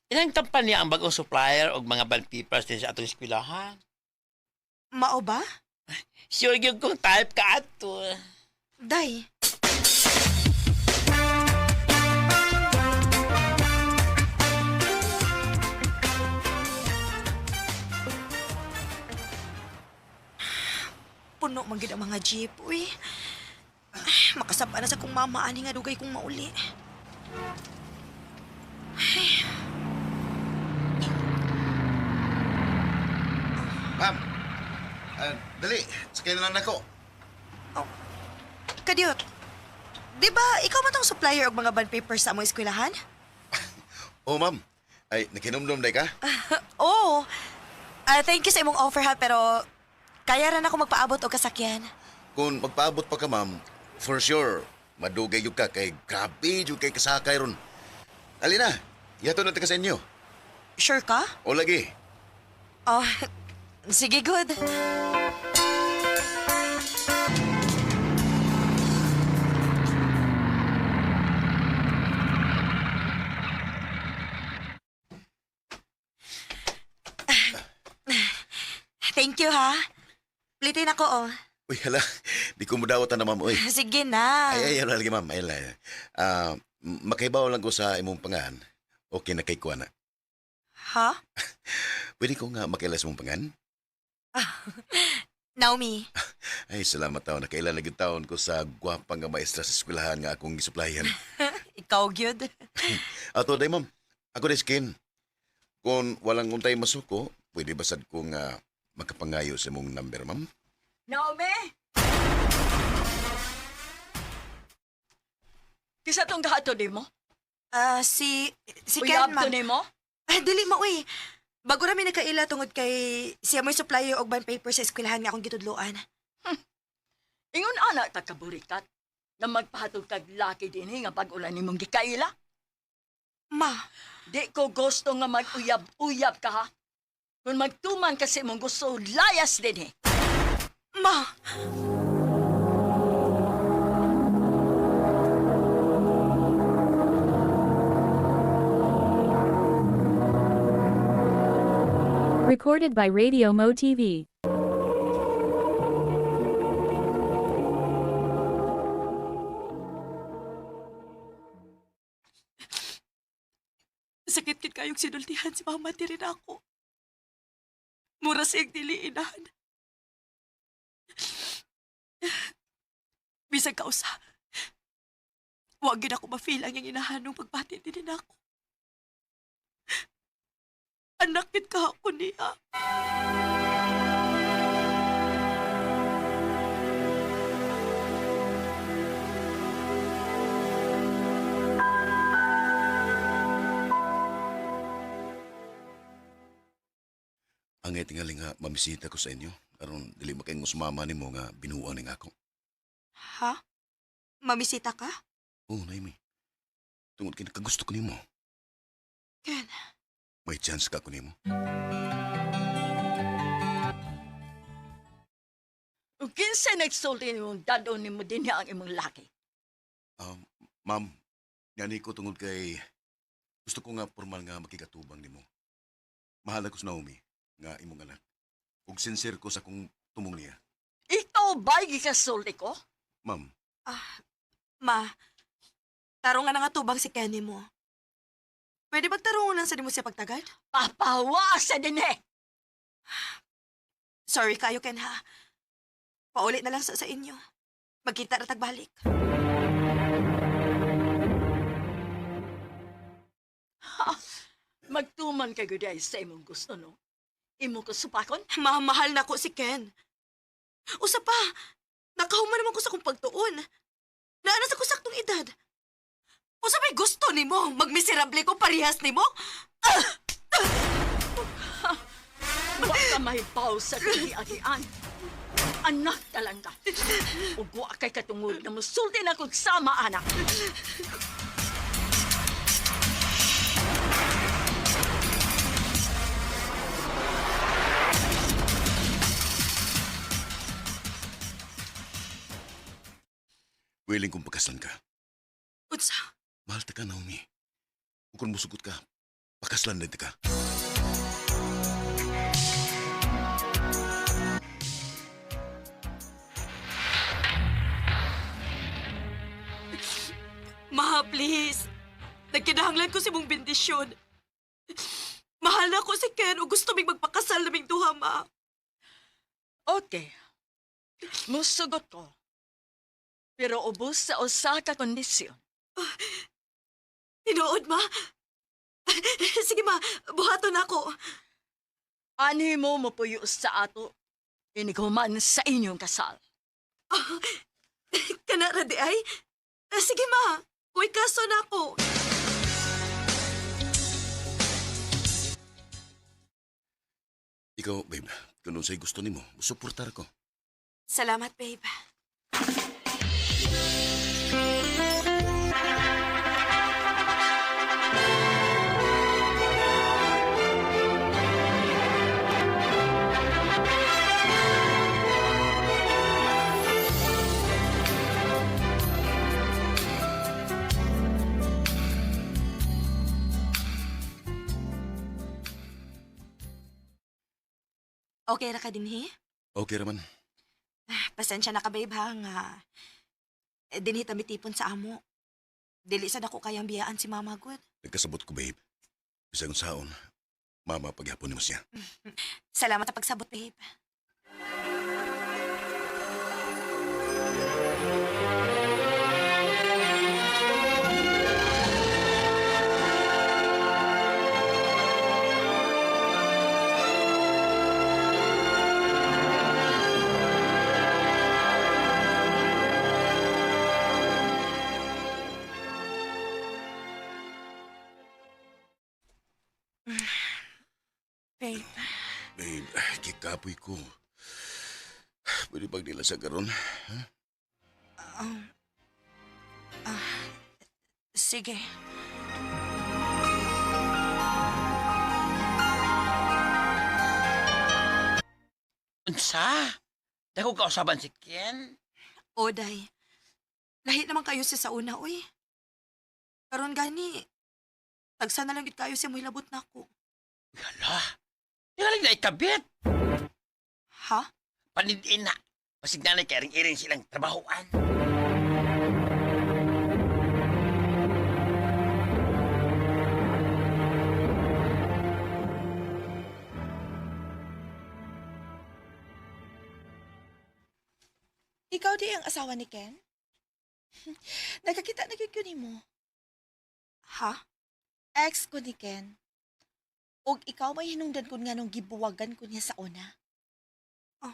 Ilang tampan niya ang bagong supplier og mga band papers din sa atong eskwelahan. Mao ba? Sure gyud kong type ka ato. Day. Puno man gid ang mga jeep, uy. Ay, makasaba na sa kong mama ani nga dugay kong mauli. Ma'am, dali, sakay na lang nako. Kadiyot, di ba ikaw man tong supplier og mga bond papers sa among eskwelahan? Oh ma'am, ay, nakinomdom day ka? Oo. Ah, thank you sa imong offer ha, pero kaya ra na ako magpaabot og kasakyan. Kung magpaabot pa ka ma'am, for sure, madugay yun ka kay grabe yun kay kasakay ron. Alina, yato na ka sa inyo. Sure ka? O lagi. Oh, sige, good. Thank you, ha? Plitin ako, oh. Uy, hala, di ko mudawat na ma'am, uy. Sige na. Ay, ay, hala lagi ma'am, ay, hala. Ah, makaibaw lang ko sa imong pangan. Okay na kay kuha na. Ha? Pwede ko nga makilas mong pangan? Naomi. Ay, salamat taon. Nakailan na gyud taon ko sa gwapa nga maestra sa eskwelahan nga akong gisuplayan. Ikaw gyud. Ato day, ma'am. Ako day skin. Kung walang untay masuko, pwede basad ko nga makapangayo sa mong number, ma'am? Naomi! Kisa tong gahato di mo? Ah, si Ken, Uyab ma'am. to nimo? Ah, dili mo, uy. Bago rami nakaila tungod kay siya mo'y supplier og bond paper sa eskwelahan nga akong gitudloan. Ingon ana ta kaburikat na magpahatog kag laki dinhi nga bag-ulan nimong gikaila. Ma, Di ko gusto nga mag-uyab-uyab ka ha. Kung magtuman kasi mong gusto, layas dinhi. ma. Recorded by Radio Mo TV. Sakit kid kayong sinultihan si mama diri na ako. Mura siyang dili inahan. Bisag kausa. Huwag gid ako ma-feel ang iyang inahan nung pagbati din ako. Anak gid ka ako niya. Ang tingali nga mamisita ko sa inyo. Aron dili makaingos mama nimo nga binuan ning ako. Ha? Mamisita ka? Oh, Naomi. Tungod kay nakagusto ko nimo. Ken. May chance ka ko nimo. Ug kinsa nagsulti nimong dadon nimo dinhi ang imong laki? Um, ma'am, ngani ko tungod kay gusto ko nga formal nga makikatubang nimo. Mahal ako sa Naomi nga imong anak. Ug sincere ko sa akong tumong niya. Ikaw ba'y gikasulti ko? Ma'am, Ah, ma. Tarong nga nangatubang si Kenny mo. Pwede magtarungan lang sa nimo siya pagtagad? Papawa sa dinhi! Sorry kayo, Ken, ha? Paulit na lang sa inyo. Magkita na tagbalik. Magtuman kay guday sa imong gusto, no? Imo ko supakon? Mamahal na ko si Ken. Usa pa, nakahuman naman ko sa kong pagtuon. Naana sa kusaktong edad. Usa may gusto nimo, magmiserable ko parehas nimo? Wa ka mahibaw sa kagi-agian. Anak talaga. Ug wa kay katungod na musulti na kog sama, anak. willing kong pakasalan ka. Unsa? Mahal ta ka, Naomi. Ug kung musugot ka, pakaslan din ta ka. Ma, please. Nagkinahanglan ko si mong bendisyon. Mahal na ko si Ken o gusto ming magpakasal naming duha, ma. Okay. Musugot ko. Pero ubos sa usa ka kondisyon. Tinuod, ma. Sige, ma. Buhaton na ako. Ani mo mopuyo sa ato. Inighuman sa inyong kasal. Kana ra di ay? Ah, sige, ma. Uy, kaso na ako. Ikaw, babe, kung unsay gusto nimo, suportar ko. Salamat, babe. Okay ra ka dinhi? Okay raman. Ah, pasensya na ka, babe, ha, nga. Eh, dinhi ta mitipon sa amo. Dili sad ako kayang biyaan si Mama good. Nagkasabot ko, babe. Bisag unsaon, mama paghapon nimo siya. Salamat sa pagsabot, babe. Babe, Babe, kikapoy ko. Pwede bang nila sa karon? Sige. Unsa? Dako kausaban si Ken? Oday, lahi naman kayo siya sa una, uy. Karon gani, tagsa na lang gid kayo siya mohilabot na ako. Hala. Di ka lang na ikabit. Ha? Panidin na. Pasig nanay kay iring-iring silang trabahoan. Ikaw di ang asawa ni Ken? Nakakita na gyud ko nimo. Ha? Ex ko ni Ken. Og ikaw may hinungdan ko nga nung gibuwagan ko niya sa una. Oh.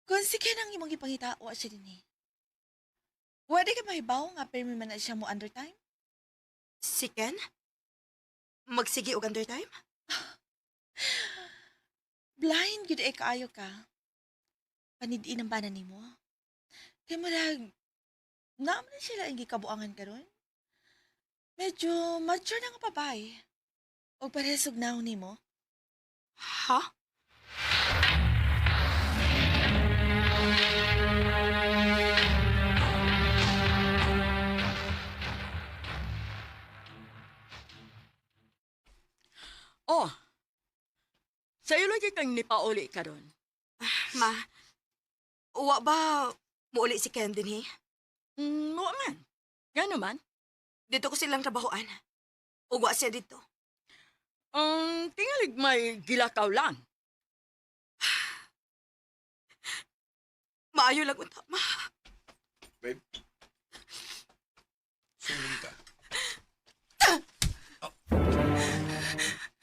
Kung si Ken ang imong gipangita, wa siya din eh. Pwede ka mahibaw nga pirmi man na siya mo undertime? Si Ken? Magsige og undertime? Blind gyud eh kaayo ka. Panidin ang bana nimo. Kay murag naman na sila ang gikabuangan karon. Medyo mature na nga babae. Og parehas og naong nimo. Ha? Oh, sa'yo lagi kang nipauli karon. Ma, wa ba muuli si Ken din eh? Wa man. Gano man? Dito ko silang trabahoan. Ugwa siya dito. Tingalig may gilakaw lang. Maayo lang unta, ma. Babe, sungin ka.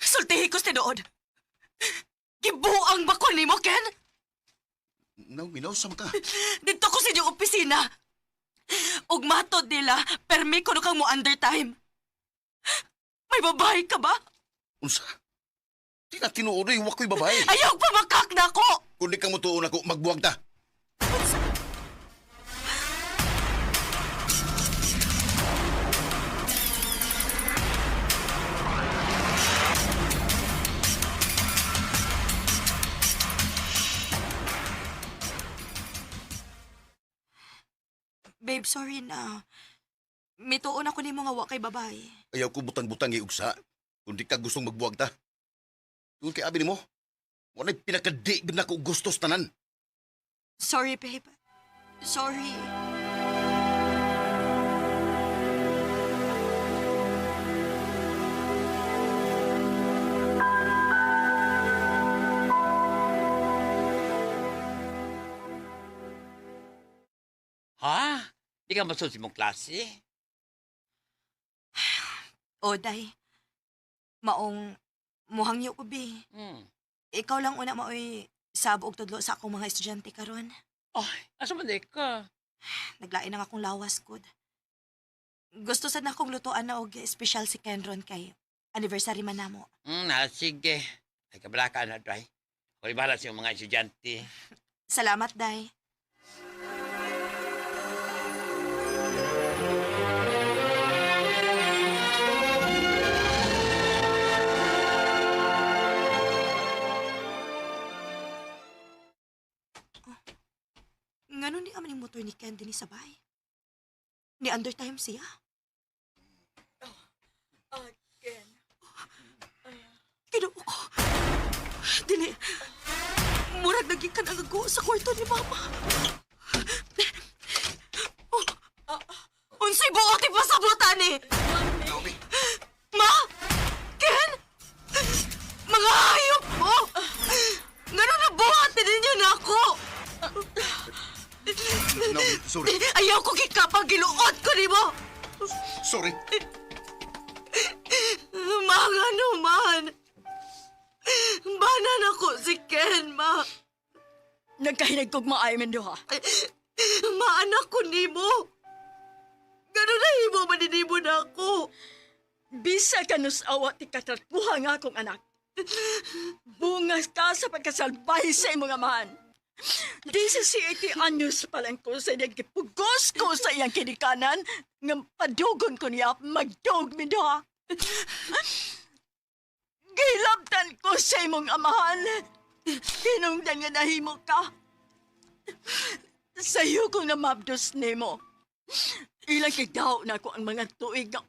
Sultihi ko sa tinuod. Gibuang ba ko nimo, Ken? Naomi, nausam ka. Dito ko sa inyong opisina. Ug matod nila, permi ko kang mo undertime. May babae ka ba? Unsa? Di na tinuod eh, wa ko'y babae. Ayaw pamakak na ako! Kung di ka mo tuon ako, magbuwag ta. Babe, sorry na. Mituon ako nimo nga wa kay babae. Ayaw ko butang-butang iugsa. Kung di ka gustong magbuwag ta. Tungod kay abi nimo, wala'y pinakadi gid nako gustos tanan. Sorry, babe. Sorry. Ha? Di ka masulti mong klase? Oday, maong muhangyo ko, be. Ikaw lang una maoy sab og tudlo sa akong mga estudyante karon. Ay, asa man di ka? Naglain ang akong lawas gud. Gusto sad na akong lutuan na og espesyal si Kenron kay anniversary man namo. Na, sige. Ay, kabalaka na, Dray. Ako bahala sa iyong mga estudyante. Salamat, Day. Oh, ngano ni aman yung motor ni Ken dinhi sa bay? Ni undertime siya. Ken. Ginoo ko. Dili. Murag nagikan ang ago sa kwarto ni Mama. Oh. Unsay buot ipasabutan ni? Naomi! Ma! Ken! Mga hayop mo! Ngano na buhat ninyo na ako? Naomi, sorry. Ayaw ko gikapang giluot ko nimo! Sorry. Mga naman! Banan ako si Ken, ma! Nagkahinag kog maayo men duha. Maanak ko nimo. Ganun na himo maninimo na ako. Bisa ka nus awa ti katratuha nga akong anak. Bungas ka sa pagkasalbahe sa imong amahan. Di sa 7 anyos pa lang ko sa iyang gipugos ko sa iyang kinikanan nga padugon ko niya magdog mi duha. Gilabtan ko sa imong amahan. Hinungdan nga nahimo ka. Sayo kong namabdos nimo. Ilang kigdaw na ko ang mga tuig nga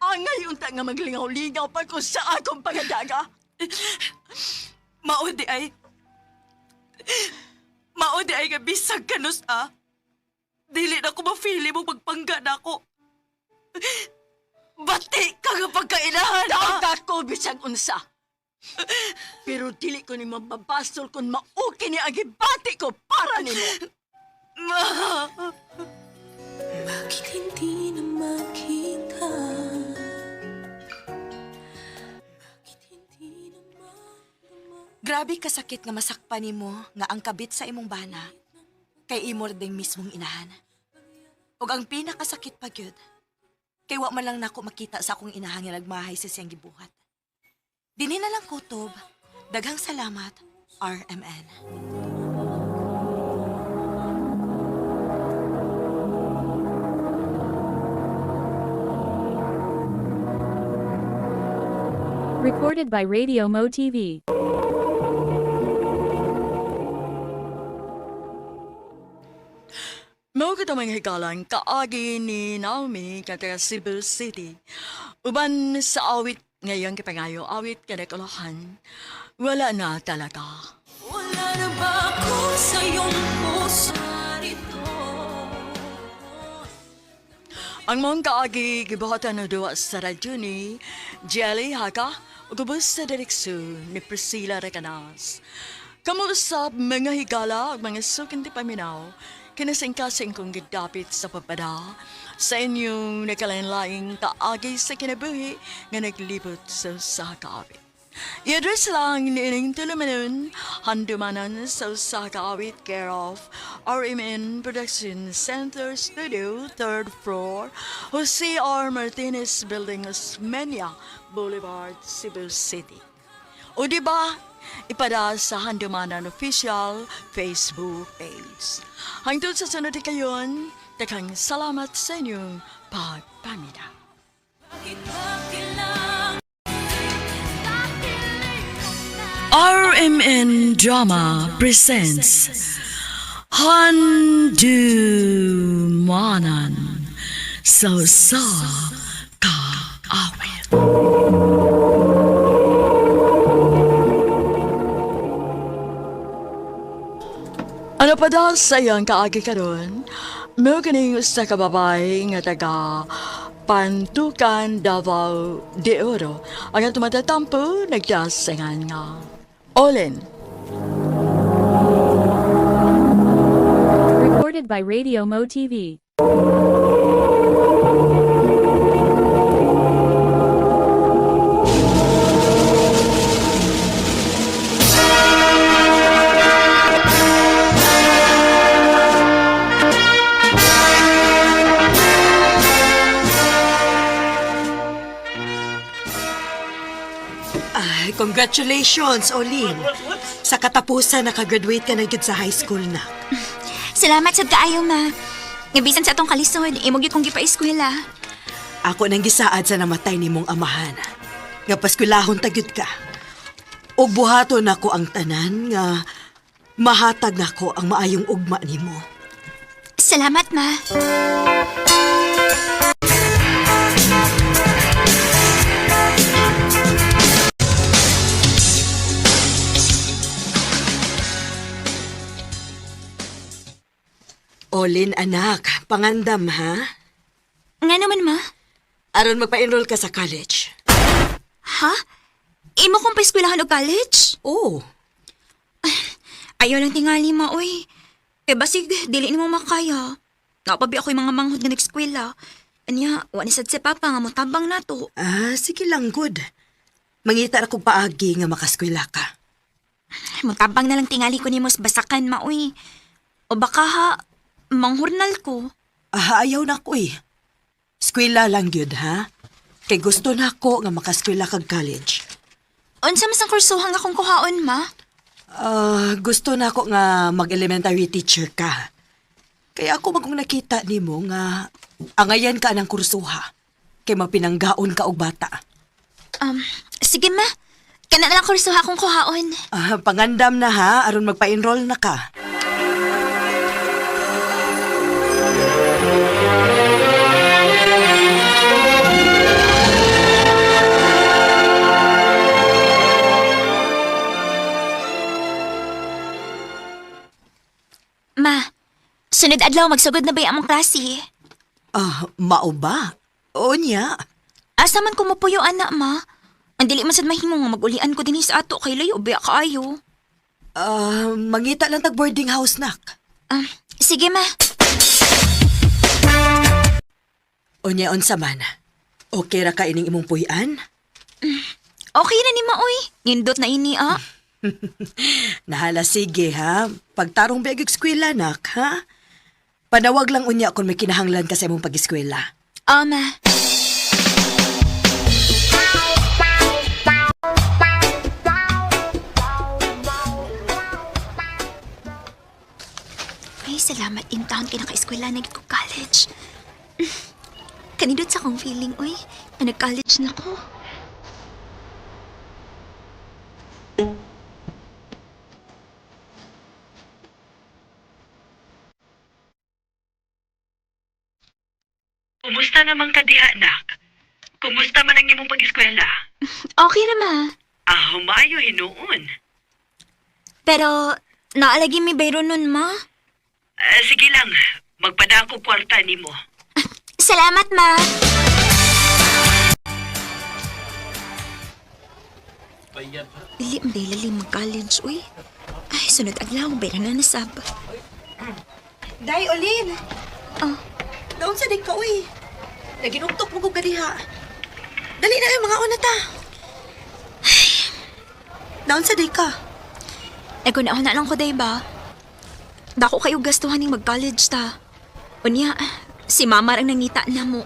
angay unta nga maglingaw-lingaw pa ko sa akong pagadaga. Mao di ay. Mao di ay nga bisag kanus ah. Dili na ko ma-feel mo pagpangga na ako. Bati ka nga pagkainahan ah. Daga ko bisag unsa. Pero dili ko nimo mabasol kung mauki ni ang gibati ko para nimo. Ma. Bakit hindi na makita? Bakit hindi na Grabe kasakit nga masakpan nimo nga ang kabit sa imong bana kay imo ra ding mismong inahan. Ug ang pinakasakit pa gyud kay wa man lang nako makita sa akong inahan nga nagmahay sa siyang gibuhat. Dinhi na lang kutob. Daghang salamat, RMN. Recorded by Radio Mo TV. Mao kita mga higalan kaagi ni Naomi ka taga Cebu City. Uban sa awit ngayong kipangayo awit kadakulahan. Wala na talaga. Wala na ba ako sa iyong puso rito? Ang mong kaagi gibuhatan og duwa sa radyo ni Jelly Haka ug ubos sa direksyon ni Priscilla Recanas. Kamo usab mga higala ug mga sukinti paminaw, kinasingkasing kong gidapit sa papada sa inyong nakalain-laing kaagi sa kinabuhi nga naglibot sa usa ka awit. I-address lang niining tulumanon, handumanan sa usa ka awit care of RMN Production Center Studio, 3rd floor, Jose R. Martinez Building, Osmeña Boulevard, Cebu City. O di ba? Ipada sa Handumanan Official Facebook page. Hangtod sa sunod kayon, daghang salamat sa inyong pagpamina. Bakit ba kailangan? RMN Drama presents Handumanan sa sa kaawit. Ano pa daw sa iyang kaagi karon? Mao kining usa ka babae nga taga Pantukan, Davao de Oro. Ang tumatatampo nagdasingan nga. Olin. Recorded by Radio Mo TV. Ay, congratulations, Olin. Sa katapusan, nakagraduate ka na gyud sa high school na. Salamat sad kaayo, ma. Nga bisan sa atong kalisod, imo gyud kong gipa-eskwela. Ako nang gisaad sa namatay nimong amahan. Nga paskwelahon ta gyud ka. Ug buhaton nako ang tanan nga mahatag nako ang maayong ugma nimo. Salamat, ma. Olin anak, pangandam ha. Nga naman, ma. Aron magpa-enroll ka sa college. Ha? Imo kong paeskwelahan og college? Oo. Ayaw lang tingali, ma, oy. Kay basig, dili nimo makaya. Napabi ako'y mga manghod nga nag-eskwela. Anya, wa ni sad si Papa nga motabang nato. Ah, sige lang good. Mangita ra kog paagi nga makaskwela ka. Motabang na lang tingali ko nimo sa basakan, ma, oy. O baka ha, manghurnal ko. Ah, ayaw na ko eh. Skwela lang gyud ha. Kay gusto na ako nga makaskwela kag college. Unsa mas ang kursuhan nga akong kuhaon, ma? Ah, gusto na ako nga mag-elementary teacher ka. Kaya ako magkong nakita nimo nga angayan ka ng kursuha. Kay mapinanggaon ka og bata. Sige, ma. Kana na lang kursuha akong kuhaon. Ah, pangandam na ha, aron magpa-enroll na ka. Ma, sunod adlaw magsugod na ba yung among klase? Ah, mao ba? O niya. Asa man ko mapuyo, anak, ma? Ang dili man sad mahimo nga magulian ko dinhi sa ato kay layo biya kaayo. Ah, mangita lang tag boarding house nak. Um, sige, ma. Unya unsa man. Okay ra ka ining imong puy-an? Okay na ni ma, oy. Nindot na ini, ah. Nahala sige ha. Pagtarong beg eskwela nak ha. Panawag lang unya kung may kinahanglan ka sa imong pag-eskwela. Ah, ma. Ay, salamat in town kay naka-eskwela na gid ko college. Kanindot sa akong feeling, oy. Na nag-college na ko. Kumusta naman ka diha, nak? Kumusta man ang imong pag-eskwela? Okay na, ma. Ah, humayo hinuon. Pero, naalagi mi bayro nun, ma. Ah, sige lang, magpadako kwarta nimo. Salamat, ma. Dili, hindi lalim mag-college, uy. Ay, sunod adlaw, bayra na nasab. Day, Olin! Oh. Naon sa ka, uy. Naginugtok mo kong kadiha. Dali na yung mga una ta. Naon sa ka? Naguna na lang ko, day ba? Dako kayo gastuhan ning mag-college ta. Unya, si mama ang nangita na mo.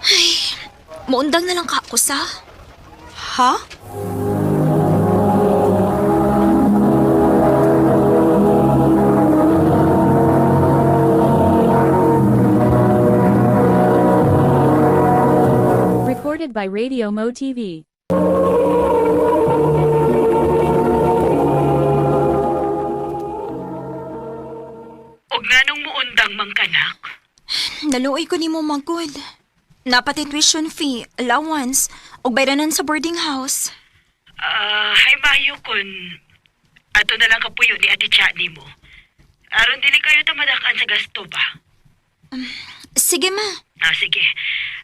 Ay, muundang na lang ka ako sa. Ha? Recorded by Radio Mo TV. Og nganong muundang man kanak? Naluoy ko nimo magod. Napatay tuition fee, allowance, ug bayranan sa boarding house. Ah, hay mayo kun ato na lang kapuyo ni Ate Cha nimo. Aron dili kayo tamadakan sa gasto ba? Sige ma. Ah, sige.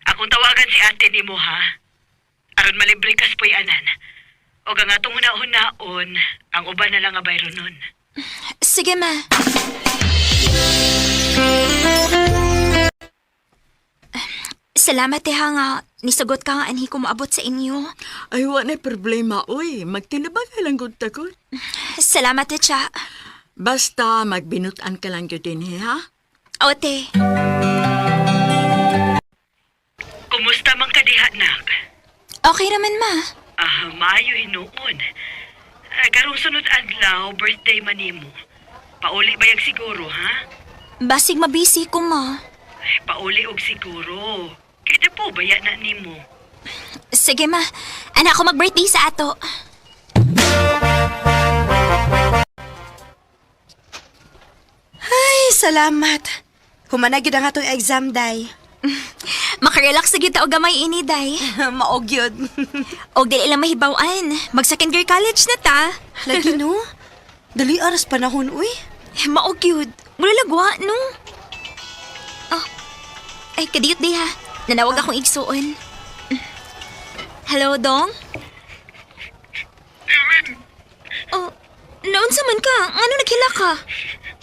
Akong tawagan si ate nimo ha. Aron malibre kas puy-anan. Og ang atong huna-hunaon, ang uban na lang nga bayro nun. Sige ma. Salamat eh ha nga. Nisagot ka nga anhi ko maabot sa inyo. Ay, wa na problema, uy. Magtinabag ka lang gud takot. Salamat eh, Cha. Basta magbinutan ka lang gyud din, ha? Ote. Kumusta man ka diha, nak? Okay raman ma. Ah, maayo hinuon. Ah, karong sunod adlaw, birthday man nimo. Pauli bayag siguro, ha? Basig mabisi ko ma. Ay, pauli og siguro. Kaya po baya na nimo. Sige ma. Anak ko mag-birthday sa ato. Ay, salamat. Humanagid ang atong exam, day. Makarelax na kita og gamay ini, day. Maog yun. Og dili lang mahibaw-an. Mag second year college na ta. Lagi no? Dali aras panahon, uy. Maog yun. Mula lagwa, no? Oh. Ay, kadiyot di ha. Nanawag akong igsuon. Hello, Dong? Oh, naunsa man ka? Ngano naghila ka?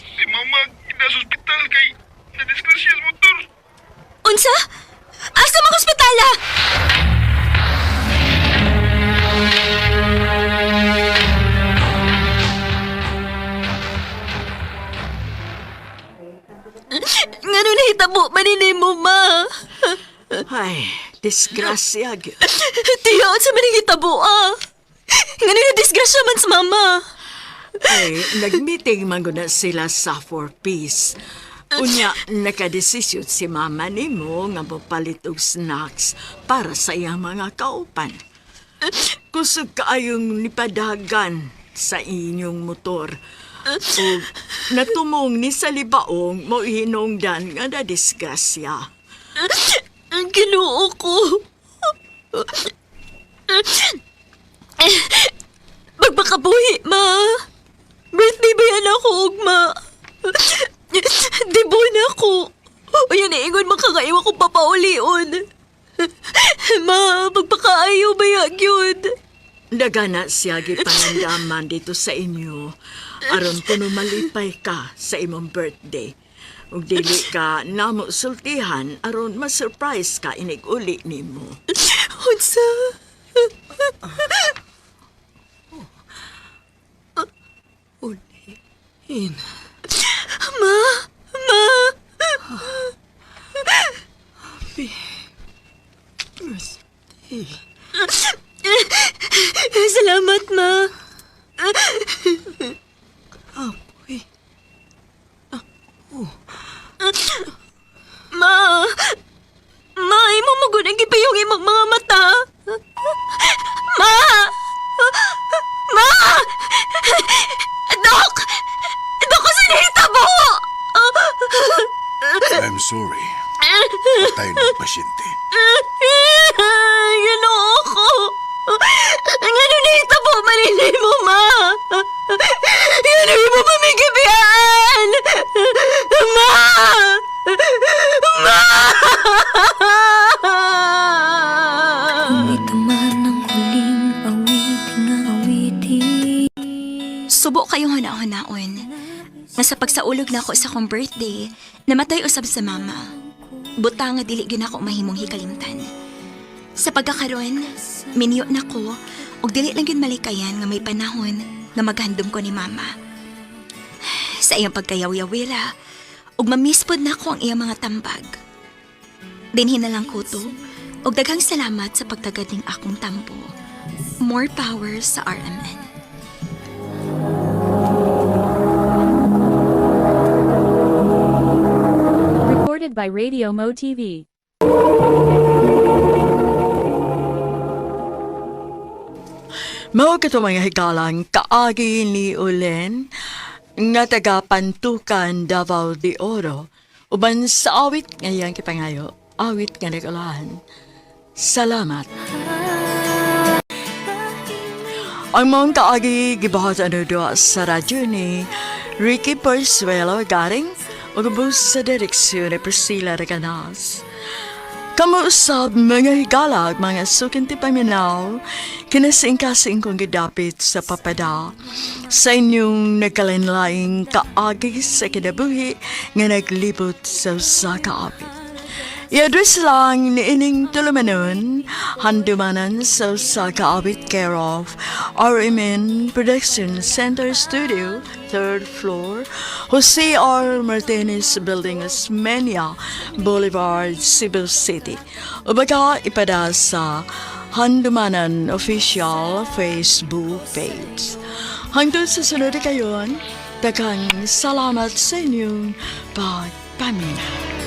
Si mama nasa ospital kay na-disgrasya sa motor. Unsa? Asa man ospitala? Ngano nahitabo man ni mo, ma? Ay, Disgrasya gyud. Tiya, unsa man ang hitabo ah? Ngano na disgrasya man sa mama? Ay, nag-meeting man gud na sila sa For Peace. Unya, nakadesisyon si mama nimo nga mopalit og snacks para sa iyang mga kaupan. Kusog kaayong nipadagan sa inyong motor. O natumong ni sa libaong mo hinungdan nga na disgrasya. Ang Ginoo ko. Magpakabuhi, ma. Birthday ba yan ako, ugma? Dibo na ako. O yan, ingon makakaiwa kong papaulion. Ma, magpakaayo ba yan yun? Nagana siya gipangandaman dito sa inyo aron kuno malipay ka sa imong birthday. Ug dili ka namo sultihan aron ma-surprise ka inig-uli nimo. Unsa? Uliin. Ma! Ma! Happy birthday. Salamat, ma. Apoy. Ma! Ma, imo mo gud ang gipiyong imong mga mata. Ma! Ma! Dok! Dok, kasi nahitabo! I'm sorry. Patay ng pasyente. Ginoo ko! Ngano nahitabo man mo, ma? Ngano imo mamigibiyaan? Ma! Ma! Subo kayong huna-hunaon. Nga sa pagsaulog na ako sa akong birthday, namatay usab sa mama. Buta nga dili gyud ako mahimong hikalimtan. Sa pagkakaroon, minyo na ko ug dili lang gyud malikayan nga may panahon nga maghandom ko ni mama. Sa iyang pagkayaw-yawira, ug mamispod na ko ang iyang mga tambag. Dinhi na lang ko to, ug daghang salamat sa pagtagad ning akong tampo. More power sa RMN. Recorded by Radio Mo TV. Mao kato mga higalang kaagi ni Ulen nga taga Pantukan, Davao de Oro uban sa awit nga iyang kipangayo, awit nga nagulahan. Salamat. Ang maong kaagi gibuhat ano doa sa radyo ni Ricky Persuelo Garing ug ubos sa direksyon ni Priscilla Reganas. Kamo usab mga higalag, mga sukinti paminaw, kinasingkasing kong gidapit sa papada. Sa inyong nagkalinlaing kaagi sa kinabuhi nga naglibot sa usa ka awit. I-address lang ni ining tulumanon, handumanan sa usa ka awit care of RMN Production Center Studio, third floor, Jose R. Martinez Building, Osmeña Boulevard, Cebu City. O baka ipada sa Handumanan Official Facebook page. Hangtod sa sunod kayon, daghang salamat sa inyong pagpaminaw.